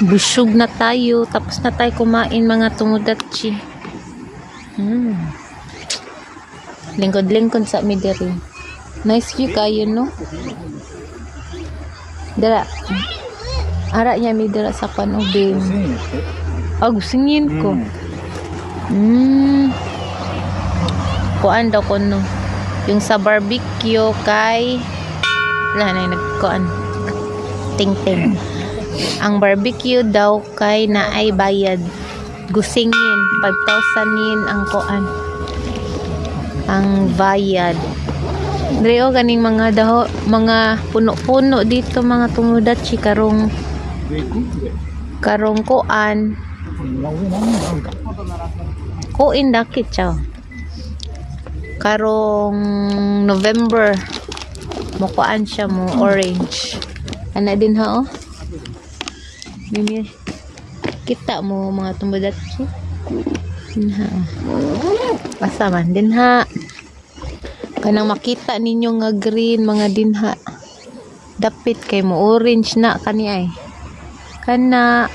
Busog na tayo. Tapos na tayo kumain, mga tumudatchi. Lingkod-lingkod sa mi diri. Nice view kayo, no? Dara. Ara niya mi dira sa panubing. Ah, gusingin ko. Kuan daw ko, no. Yung sa barbecue kay wala na yung nagkuan. Ting-ting. Ang barbecue daw kay naay bayad. Gusingin. 5,000 yin ang kuan. Ang bayad. Dre o ganing mga daho, mga puno-puno dito, mga tumudatchi, karong karong kuan. Kuin dakit siya. Karong November mo kuan siya mo orange. Ana din ha oh. Mimi. Kita mo, mga tumudatchi. Din ha. Oh. Asa man din ha. Kanang makita ninyo nga green mga dinha. Dapit kay mo orange na kani ay. Kana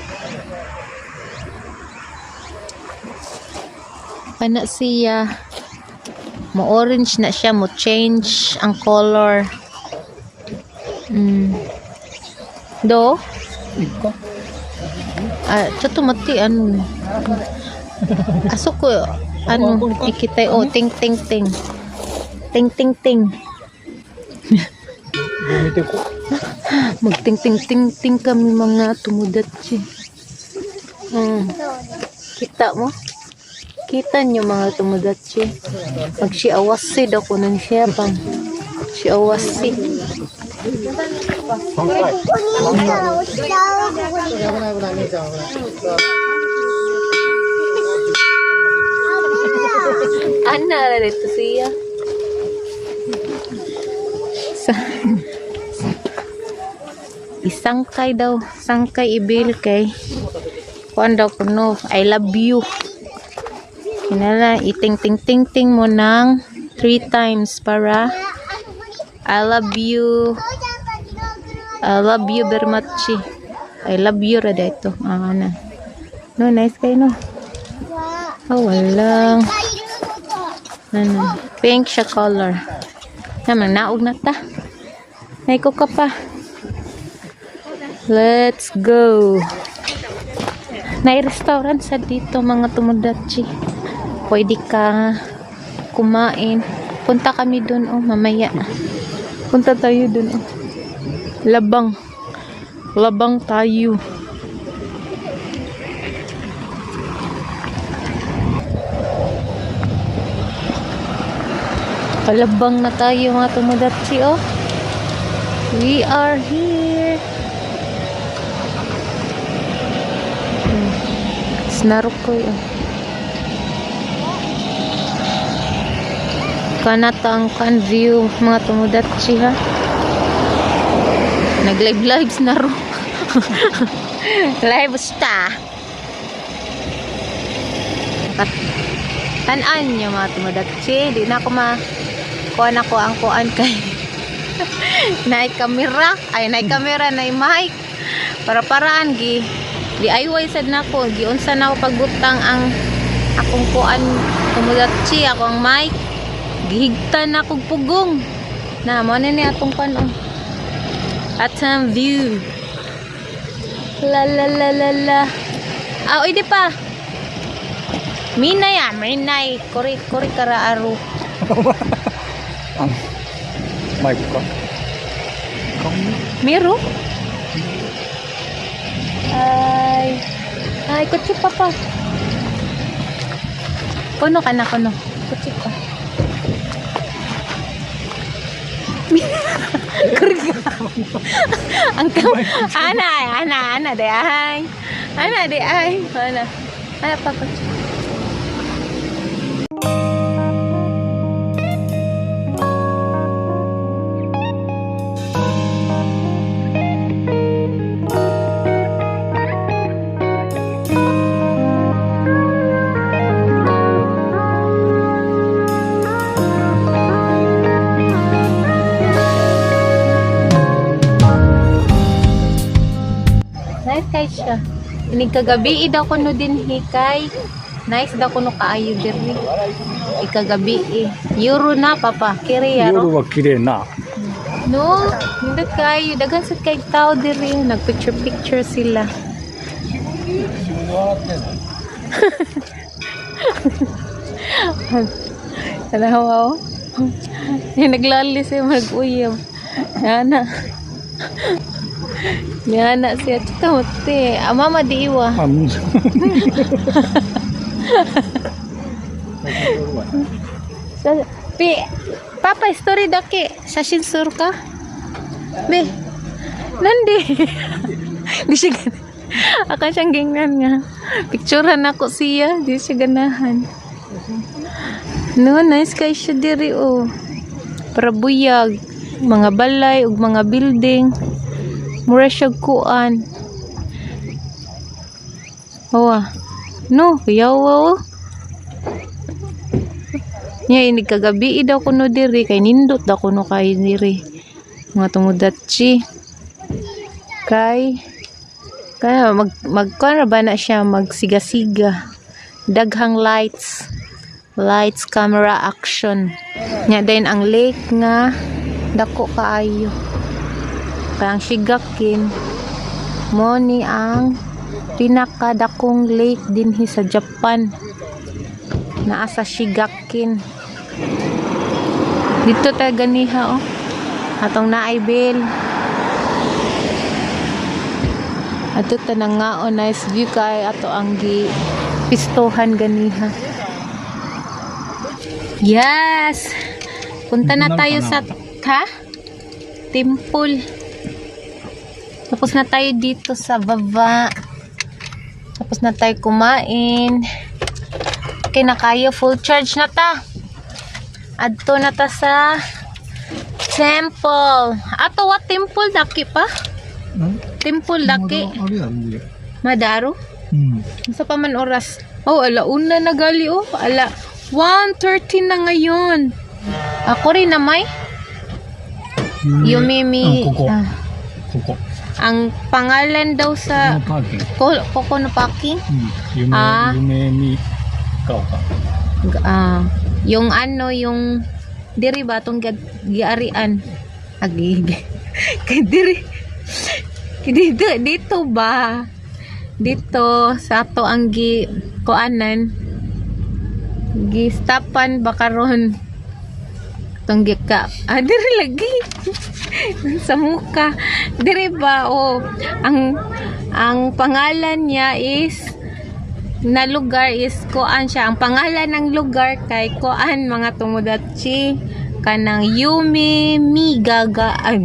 kana siya mo orange na siya, mo change ang color. Do? Ah, chato mati ano. Aso ko ano ikitay oh ting ting ting. Ting ting ting. Magting ting ting ting kami, mga tumudatchi. Kita mo? Kita nyo, mga tumudatchi. Magsiawasi daw ko nun siya pang. Siawasi. Ana, dito siya. Sa isangkay daw, sangkay ibil kay kuan daw kuno, "I love you." Kinala iting ting ting ting mo ng three times para "I love you." I love you very much. I love you ra dito. Ah, na. No, nice kayo, no? Oh, walang. Ano, pink siya color. Naman, naog na ta. Naiko ka pa. Let's go. May restaurant sa dito, mga tumudatchi. Pwede ka kumain. Punta kami dun oh mamaya. Punta tayo dun oh. Labang. Labang tayo. Palabang na tayo, mga tumudatchi oh. We are here. Snarukoy oh. Kanata ang kan view, mga tumudatchi ha. Nag live live snaro. Live sta. Tan-an nyo, mga tumudatchi. Di na ako ma kuan ako ang kuan kay naay kamera, ay naay kamera, naay mic. Para paraan gi DIY sad nako, giunsa na ako pagbutang ang akong kuan, tumudatchi, ako ang mic. Gihigtan na kog pugong. Na mo na ni atong kuan oh. At ang view. La la la la la. Ah, oy di pa. Minay ah, minay. Kori kori kara aru. マイクか Miro? Ay. Ay, kutsi pa pa. Kuno ka na, kuno. Kutsi pa. Kurga. Ang kam ana ana ana de ay. Ana de ay. Ana. Ana papa. Nice kay siya. Inig kagabi daw kuno din hikay. Nice daw kuno kaayo diri. Ikagabi eh. Euro na papa. Kiri 夜 yaro. は綺麗な。 No, hindi kayo. Daghan sad kay tao diri. Nag picture picture sila. Tanawa oh. Yung naglali siya mag-uyab. Yana. Yana siya. Tsaka mate. Ah, mama di iwa. あ、うん。 Sa, pi, Papa, story daki. Sa shinsur ka? Be, nandi. Di siya gan. Akan siyang gingnan nga. Picturean ako siya. Di siya ganahan. No, nice kay siya diri oh. Para buyag. Mga balay ug mga building. Mura siya kuan. Owa. No, yawa oh. Nya ini kagabi daw kuno diri kay nindot daw kuno kay diri. Mga tumudatsi. Kay kaya mag magkuan ra ba na siya magsiga-siga. Daghang lights. Lights, camera, action. Nya din ang lake nga dako kaayo. Kaya ang Shigakin mo ni ang pinakadakong lake dinhi sa Japan. Naa sa Shigakin. Dito ta ganiha oh. Atong naay bell. Ato ta nga oh, nice view kay ato ang gi pistohan ganiha. Yes. Punta na tayo sa ha? Temple. Tapos na tayo dito sa baba. Tapos na tayo kumain. Okay na kayo. Full charge na ta. Adto na ta sa temple. Ato wa temple daki pa? Temple daki. あれやろ、上。 Madaro? うん。 Sa pa man oras? Oh, ala una na gali oh. Ala 1:30 na ngayon. Ako rin na may Yumimi. うんここ Ah, ここ。 ang pangalan daw こ sa のパーキング。 Koko no parking? うん。夢、あ夢見が丘。 Ah, yung ano, yung diri ba tong giarian? Agi. Kay diri. Dito, dito ba? Dito sa ato ang gi kuanan. Gi-stopan ba karon? Tong gi ka. Ah, diri lagi. Sa muka. Diri ba oh, ang pangalan niya is na lugar is kuan siya. Ang pangalan ng lugar kay kuan mga tumudatchi kanang Yume Migaga ay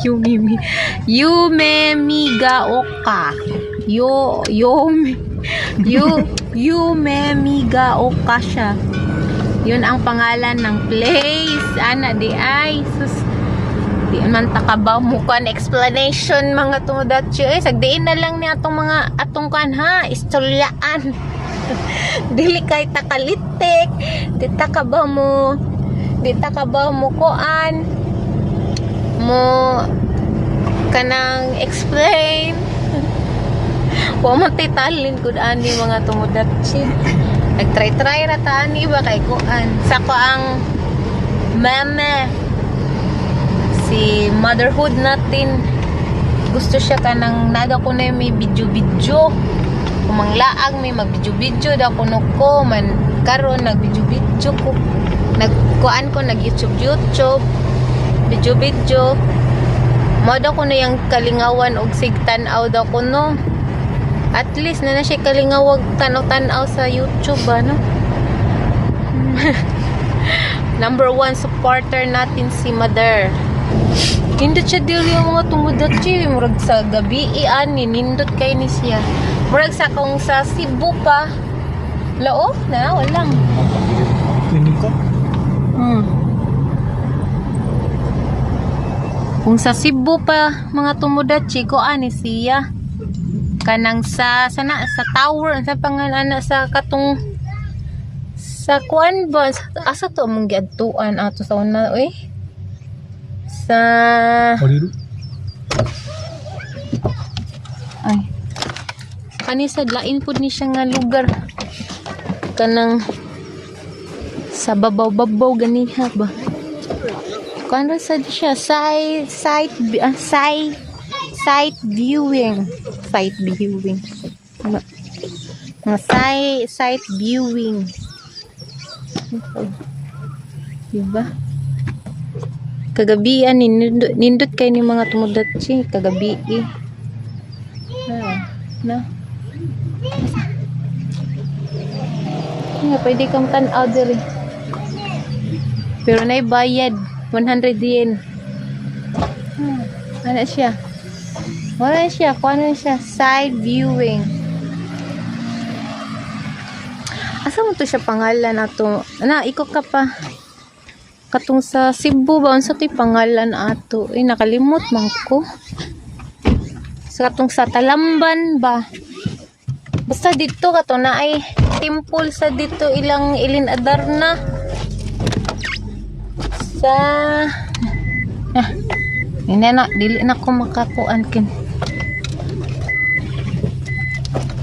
Yume Mi Yume Migaoka Yo Yume Yu Yume Migaoka siya. Yun ang pangalan ng place. Ana di ay sus di man takabaw mo kuan explanation mga tumudatchi eh sagdiin na lang ni atong mga atong kuan ha istoryaan. Dili kay takalitik, di ta ka ba mo di ta ka ba mo kuan mo kanang explain. Wa man tay talent gud ani mga tumudatchi. Nagtry-try ra ta ani ba kay kuan sa ko ang mama si motherhood natin gusto siya kanang nada ko na yung may video-video kumanglaag may mag-video-video da kuno ko man karon nag-video-video ko nagkuan ko nag YouTube YouTube video-video mo daw kuno yung kalingawan og sigtan-aw daw kuno at least na na siya kalingawag tanaw-tanaw sa YouTube ano. Number one supporter natin si mother. Nindot siya diri ang mga tumudatsi. Murag sa gabi ani nindot kay ni siya. Murag sa kung sa Cebu pa. Lao na walang. クリニック Kung sa Cebu pa mga tumudatsi ko ani siya. Kanang sa sana sa tower sa pangalan ana sa katong sa kuan ba asa to among giadtuan ato sa una oy sa 借りる ay kani sa lain pud ni siya nga lugar kanang sa babaw-babaw ganiha ba kuan ra sad siya site site site site viewing, site viewing. Mga site site viewing, diba? Kagabi ani nindot, nindot kay ni mga tumudatsi kagabi eh. Ah, na nga pwede kang tan-aw diri pero nay bayad 100 yen. Ana siya, wala siya kuan na siya side viewing. Asa mo to siya pangalan ato na iko ka pa katong sa Cebu ba unsa to'y pangalan ato eh nakalimot man ko sa katong sa Talamban ba, basta dito kato na ay temple sa dito ilang ilin adarna sa ah, hindi na dili na ko makakuan kin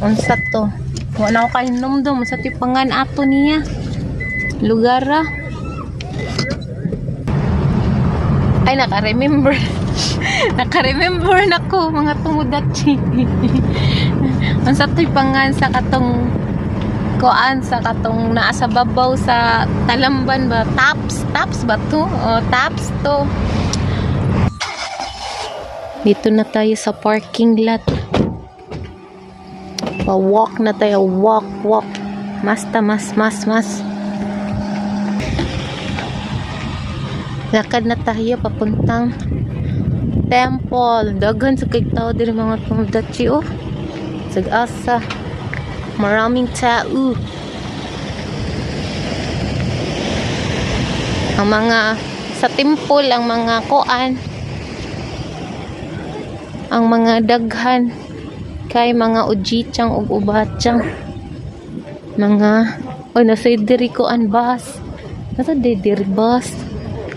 unsa to wala ko kahinumdum unsa to'y pangan ato niya lugar ah. Ay, naka-remember. Naka-remember na ko, mga tumudatsi. Unsa to'y pangan sa katong kuan sa katong naa sa babaw sa Talamban ba? Tops? Tops ba to? O, tops to. Dito na tayo sa parking lot. Pa-walk na tayo. Walk, walk. Masta, mas, mas, mas. Lakad na tayo papuntang temple. Daghan sa kay tao diri mga tumudatsi oh. Sag-asa. Maraming tao. Ang mga sa temple, ang mga koan, ang mga daghan kay mga ujichang ug ubachang mga oh nasa diri ko an bus, nasa diri bus,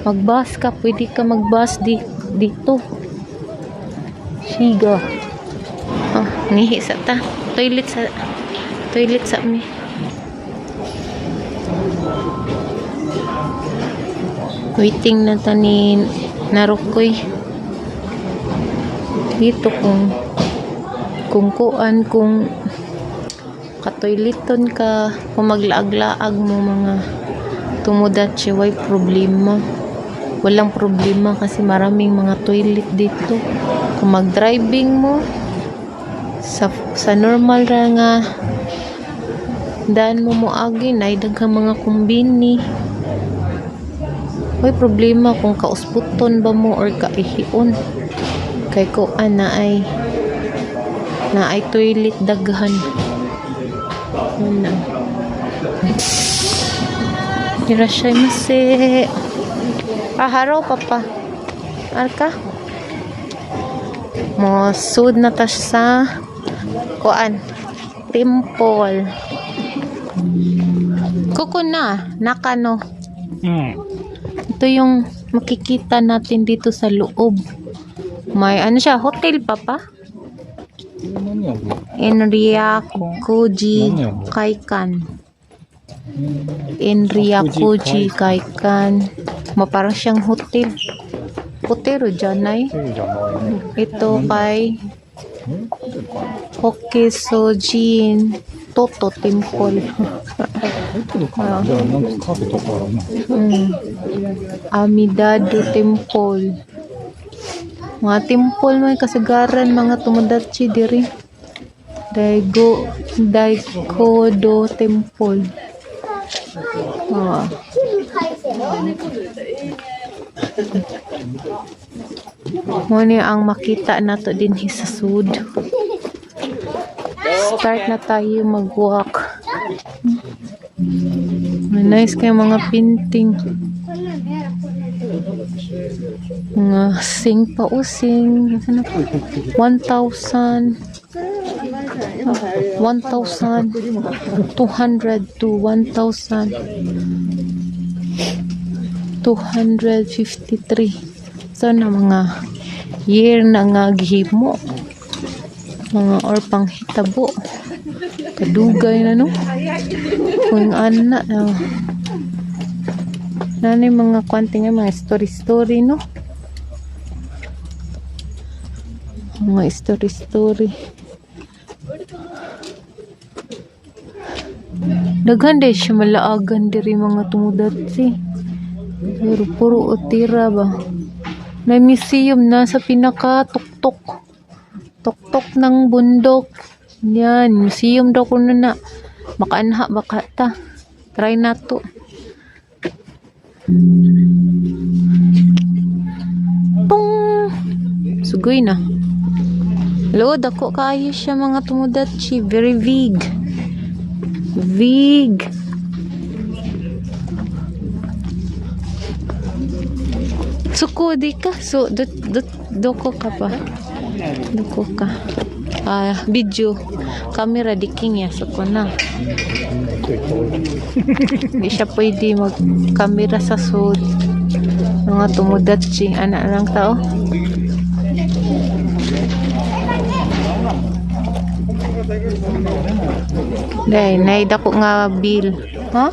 magbus ka, pwede ka magbus di, dito Shiga. Oh, nihi sa ta toilet, sa toilet sa mi. Waiting na ta ni Narukoy dito kung kuan kung katoileton ka, kung maglaag-laag mo mga tumudatsi, way problema, walang problema kasi maraming mga toilet dito. Kung mag-driving mo sa normal ra nga daan mo moagi na daghang mga kumbini, way problema kung kausputon ba mo or kaihion kay kuan na ay toilet daghan. Yun na. Irashaimase. Aharo papa. Arka. Mo sud na ta sa kuan temple. Kuko na, nakano. うん。 Ito yung makikita natin dito sa loob. May ano siya, hotel papa? 何やこ Enryakuji Kaikan. Enryakuji Kaikan. Maparang siyang hotel. Hotel o dyan ay. れ。ホテルじゃないね。 Ito kay えホテルかな Hokesojin Toto Temple. ホテルかなじゃあなんかカフェとかあるな。 Amidado Temple. Mga temple may kasagaran mga tumudatsi diri. Daigo Daikodo Temple. Oh. Mo ni ang makita nato dinhi sa sud. Start na tayo mag-walk. Nice kay mga painting. Mga sing pa using. Ano? 1,000. 1,200 to 1,253. So na mga year na nga gihimo. Mga or panghitabo. Kadugay na, no? Kung ana. Oh. Nani mga kwante nga mga story story, no? Mga story story. Daghan day siya malaagan diri, mga tumudatsi. Pero puro utira ba. May museum na sa pinaka tuktok. Tuktok ng bundok. Yan, museum daw kuno na. Makaanha baka ta. Try na to. Pung! Sugoy na. Lo, dako kaayo siya, mga tumudatsi. Very big. Big. Suko di ka. So, dot, dot, doko ka pa. Doko ka. Ah, video. Camera di king ya. Suko na. Hindi siya pwede mag-camera sa sud. Mga tumudatsi. Anak lang tao. Day, nay dako nga bill. Ha?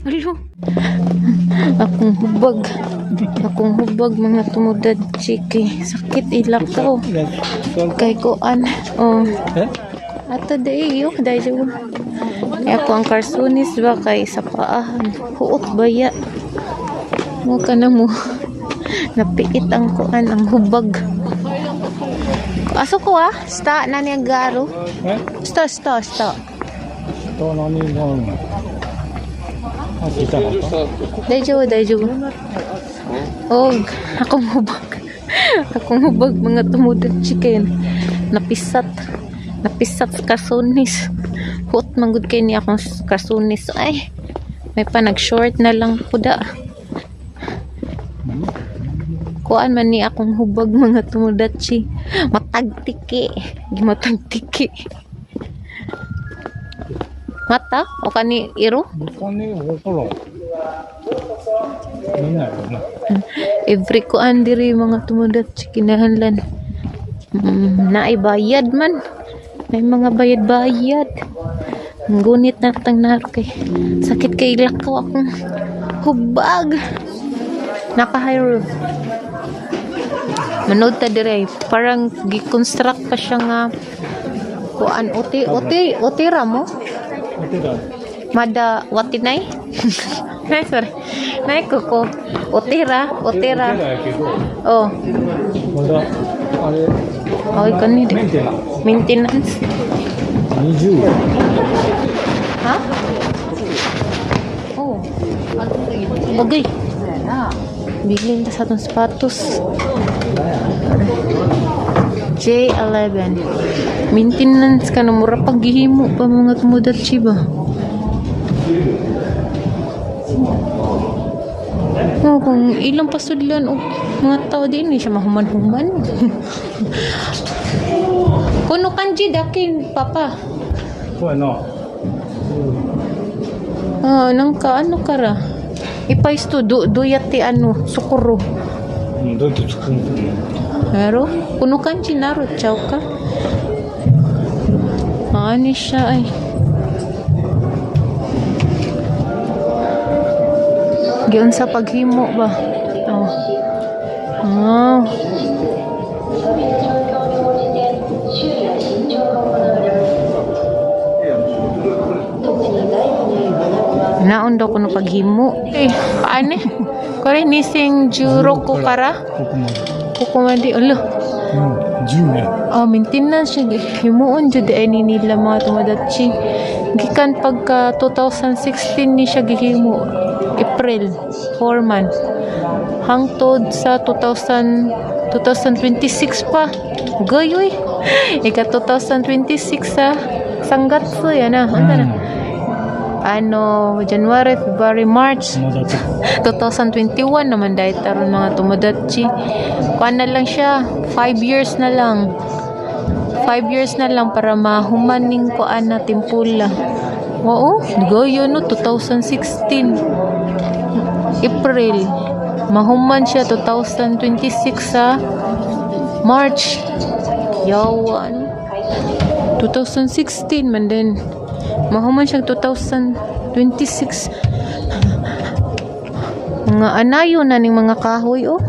Alo. Akong hubag. Akong hubag, mga tumudad, chiki. Sakit ilak ko. Kay kuan. Oh. え Ato dai yo dai jo. Kay ako ang karsunis ba kay sa paahan. Huot baya. Mo ka na mo. Napiit ang kuan ang hubag. Aso ko ah. Sta na niya garo. え Sta sta sta. と何があるのあ、聞いたかった 大丈夫大丈夫. Og akong hubag. Akong hubag, mga tumudat chicken. Napisat. Napisat sa kasunis. Hot manggod kay ni akong kasunis. Ay, may pa nag-short na lang kuda. Kuan man ni akong hubag, mga tumudatsi. Matagtiki. Gimatagtiki. Mata? O kani iro? お金分からん。見ないよね。 Every kuan diri, mga tumudat, kinahanglan naay bayad man. May mga bayad-bayad. Ang gunit na tang naro kay sakit kay lakaw akong hubag. Naka-high roof. Manood ta dire, parang gi-construct pa siya nga kuan uti uti utira mo. お手だ。 Mada watinay? Nay, sorry. Nay kuko. Utira, お手 utira. だやけど、 Oh, まだ、あれ、 okay kani メンテナ Maintenance. 20円。 Ha? Oh. Bagay. Bilin ta sa atong sapatos. J11. Maintenance ka na mura pag gihimo pa mga tumudatsi ba? Oh, kung ilang pasudlan o mga tao din, hindi siya mahuman-human. Kuno kanji dakin, papa. そうやな。 Ah, nang ka ano kara? Ipaisto do duyati ano, sukuro. うん、どうやって作るの Pero kuno kanji naro chow ka. Ani siya ay. Giunsa paghimo ba? Oh. Ah. Naon daw kuno paghimo. Eh, paano? Kore nising Juroku kara? ここまで。 ここまで ulo. うん、10年。 Oh, maintenance siya. Himuon jud ay ni nila, mga tomodachi. Gikan pagka 2016 ni siya gihimo. April, 4 months. Hangtod sa 2000, 2026 pa. Gayoy. Ika 2026 sa 三月 yan na. Ano na? Ano, January, February, March. まだちょっ 2021 naman dahil taron, mga tomodachi. Kuan na lang siya, 5 years na lang. 5 years na lang para mahuman ning kuan na timpula. Oo, goyo no, 2016. April. Mahuman siya 2026 sa March. Yawa, ano? 2016 man din. Mahuman siya 2026. Mga anayo na ning mga kahoy oh.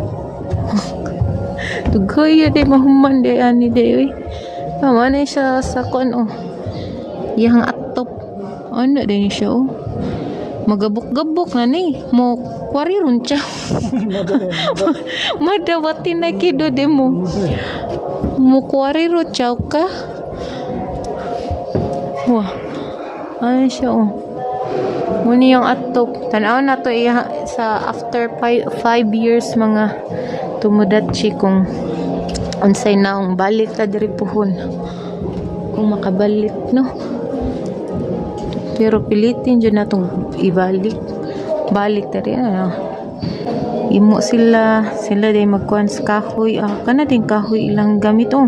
Dugoy di mahuman di ani di oy. Tama na siya sa kuan oh. Iyang atop. Ano din siya oh. Magabok-gabok na ni. Mo kwari ron siya. Madawati na kido de mo. Mo kwari ro chow ka. Wah. Ano siya oh. Muni yung atop. Tanaw na to iya sa after 5 years, mga tomodachi, kung unsay naong balik ta diri puhon. Kung makabalik no. Pero pilitin jud natong ibalik. Balik diri ano. Imo sila, sila day magkuan sa kahoy. Ah, kana din kahoy ilang gamit oh.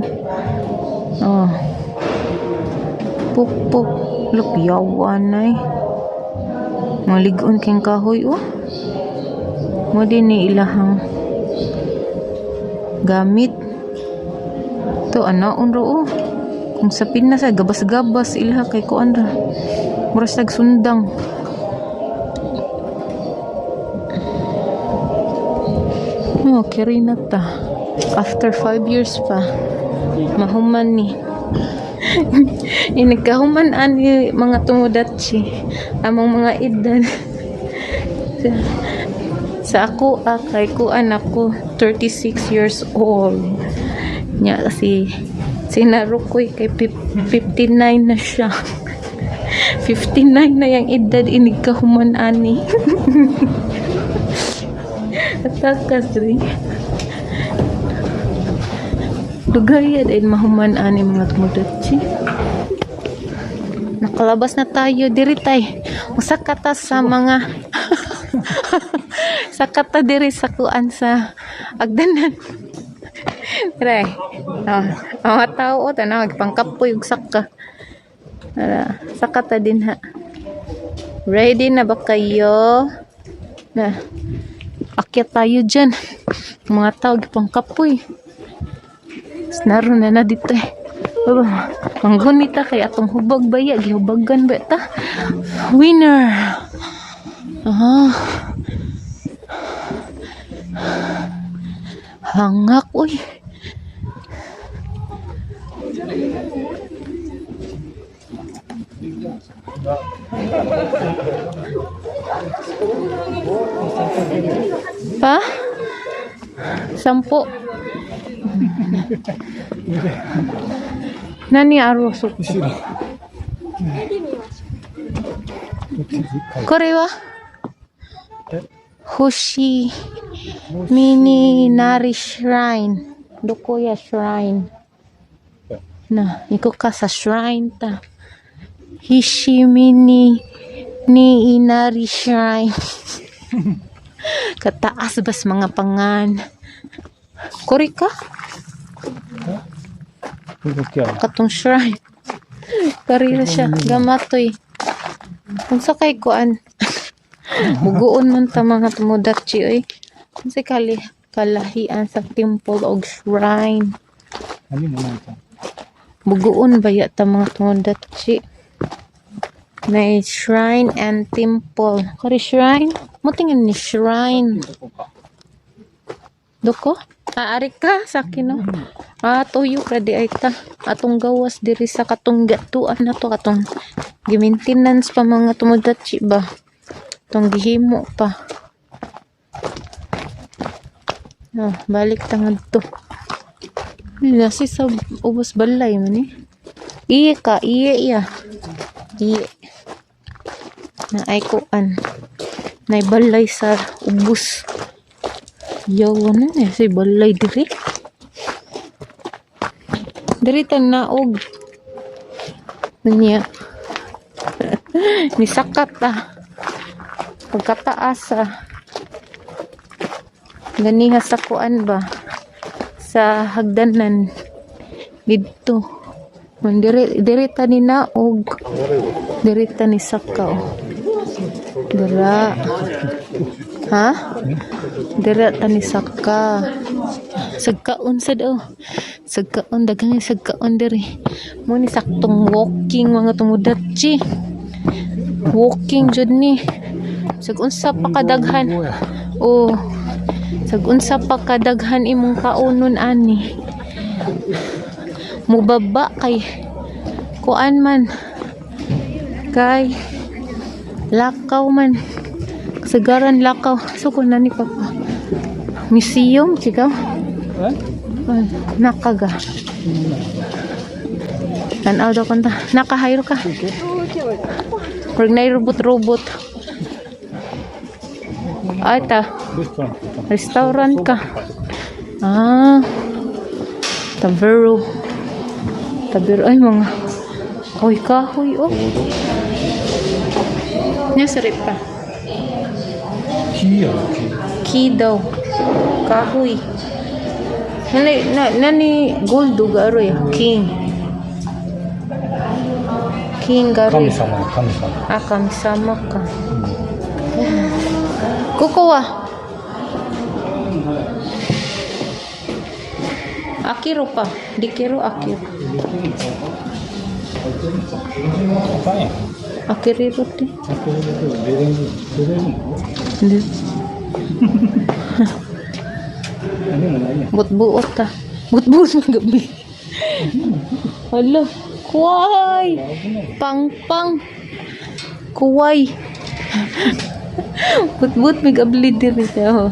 Oh. Puk puk. Look, yawan ay. Maligon king kahoy oh. Mo din ni ilahang gamit. To ano ro oh. Kung sa Pinas ay gabas-gabas ilaha kay kuan ra. Murag sundang. Oh, kiri na ta. After 5 years pa. Mahuman ni. Inagkahuman ani mga tomodachi. Among mga edad. Sa ako ah, kay kuan ako 36 years old. Nya si si Narukoy kay 59 na siya. 59 na yung edad inig kahuman ani. Atakas rin. Dugay din mahuman ani, mga tomodachi. Nakalabas na tayo diri tay. Usa ka ta sa mga sa kata diri sa kuan sa agdanan. Dire. Oh, ang mga tao tanaw pangkapoy ug saka. Ara, saka ta din ha. Ready na ba kayo? Na. Akyat tayo dyan. Mga tao gipangkapoy. Naroon na na dito eh. Oh, manggunita kay atong hubag baya, gihubagan ba ta? Winner. Aha. Hangak uy. Pa? 10. 何あるそこ。後ろ。これはえ 星ミニナリ Shrine. どこや shrine? Na, iko ka sa shrine ta. Hishimini ni Inari Shrine. Kataas bas mga pangan. Kori ka? 動きある。 Katong shrine. Karira siya. Gamatoy. Kung sa kay kuan. Muguon man ta, mga tomodachi oy. Unsa kali kalahian sa temple og shrine? 何もないじゃん。 Muguon ba ya ta, mga tomodachi? May shrine and temple. Kari shrine? Mo tingin ni shrine. Doko? Aari ka sa akin, no? Ah, tuyo ka di ay ta. Atong gawas diri sa katong gatuan na to, katong gi-maintenance pa, mga tumudatsi ba? Tong gihimo pa. Oh, balik tangad to. Nasi sa ubos balay man eh. Iye ka, iye iya. Iye. Na ay kuan. Nay balay sa ubos. Yaw ano na si balay diri. Diri tan naog. Niya. Nisakat ah. Pagkataas ah. Ganiha sa kuan ba? Sa hagdanan didto. Man diri diri ta ni naog. Diri ta ni saka oh. Dira. Ha? Dira ta ni saka. Sagkaon sad oh. Sagkaon, daghang sagkaon diri. Mo ni saktong walking, mga tumudatsi. Walking jud ni. Sag unsa pa kadaghan. Oh. Sag unsa pa kadaghan imong kaunon ani. Mubaba kay kuan man. Kay lakaw man. Kasagaran lakaw. So ko na ni Papa. Museum, chikaw. Eh? Ay, nakaga. Tanaw daw kanta. Nakahayro ka. Pag robot-robot. Ay, ta. レストラン。 Restaurant ka. Ah. Tabero. Tabero. Ay, mga kahoy kahoy, oh. Nasa pa. 木やろ。 Ki daw. Kahoy. Nani, na, nani gold garoy. King. King 木。 garoy. 神様の神様。 Ah, kami-sama ka. ここは Akiro pa. Dikiro akiro. あかんやん。 Akiriro ti. ベレン Hindi. 何もないやん。 Butbuot ta. Butbuot magabi. Hala. Kuway. Pang pang. Kuway. Butbuot may gabli diri oh.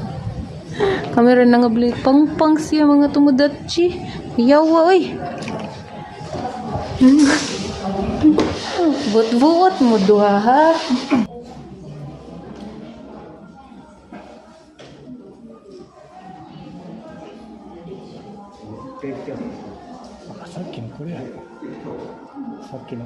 Kamera na ngabli. Pang pang siya, mga tumudatsi. Yawa oy. Butbuot mo duha ha. あ、さっきのこれや。さっきの。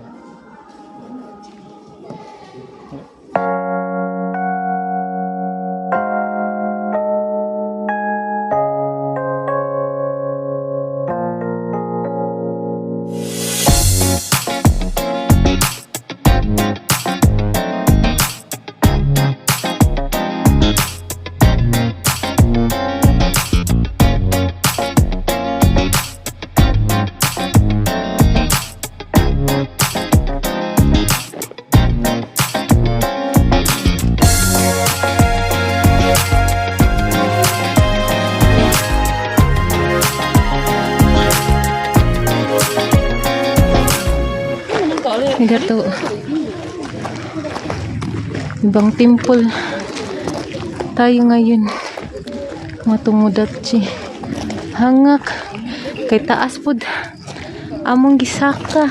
Gato. Ibang temple tayo ngayon. Mga tumudatsi. Hangak. Kay taas pod. Among gisaka.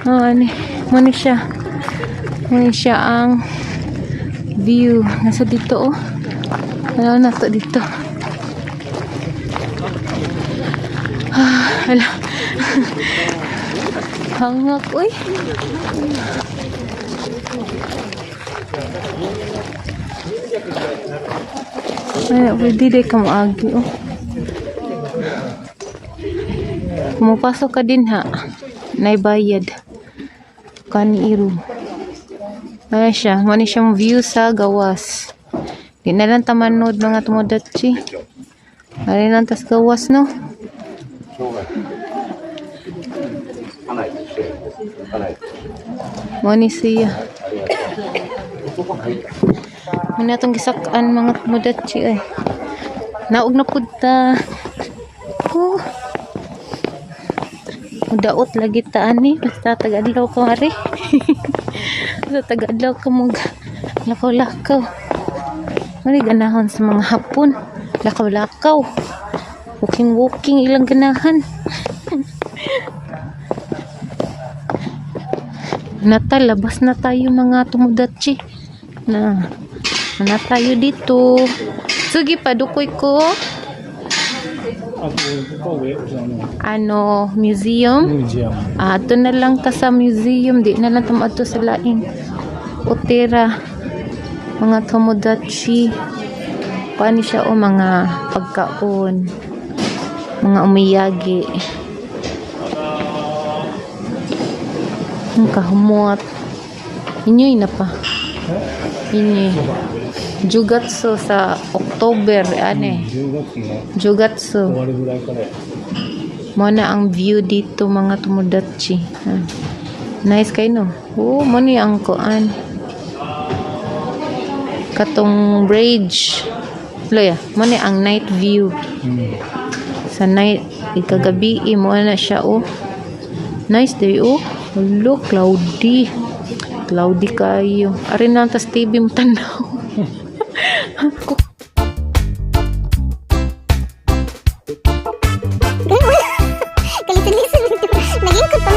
Oh, ani. Muna siya. Muna siya ang view. Nasa dito oh. Ano na to dito. Ah, hala. Hangak, uy. Ay, pwede di ka maagi, oh. Pumapasok ka din, ha. Naibayad. Kaniiro. Ano siya? Mani siyang view sa gawas. Di na lang tamanod, mga tumudatsi. Ari lang tas gawas, no? Mo ni siya. Muna itong gisak-an, mga tomodachi, ay. Naog na pud ta. Oh. Mudaot lagi ta ani basta taga-adlaw ko ari. Basta taga-adlaw ka mo lakaw-lakaw. Mali ganahon sa mga hapon. Lakaw-lakaw. Walking walking ilang ganahan. Nata, labas na tayo, mga tomodachi. Na, na tayo dito. Sige pa, dukoy ko. あとここは上あの Ano, museum. ミュージアム Ah, ato na lang ta sa museum. Di na lang ta moadto sa laing otera. Mga tomodachi. Paano siya o mga pagkaon. Mga omiyage. Ang kahumot. Inyoy na pa. Inyoy. Jugatsu sa October, ane. 10月の Jugatsu. 終わりぐらいからや Mo na ang view dito, mga tomodachi. Ah. Nice kay, no. Oh, mo ni ang kuan. Katong bridge. Loya, mo ni ang night view. うん Sa night ikagabi mo na siya oh. Nice day oh. Hello, cloudy. Cloudy kayo. Ari na lang tas TV mo tanaw. Kalisan-lisan. Naging ko pa.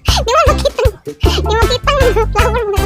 Di mo makita. Di mo makita ang mga flower mo.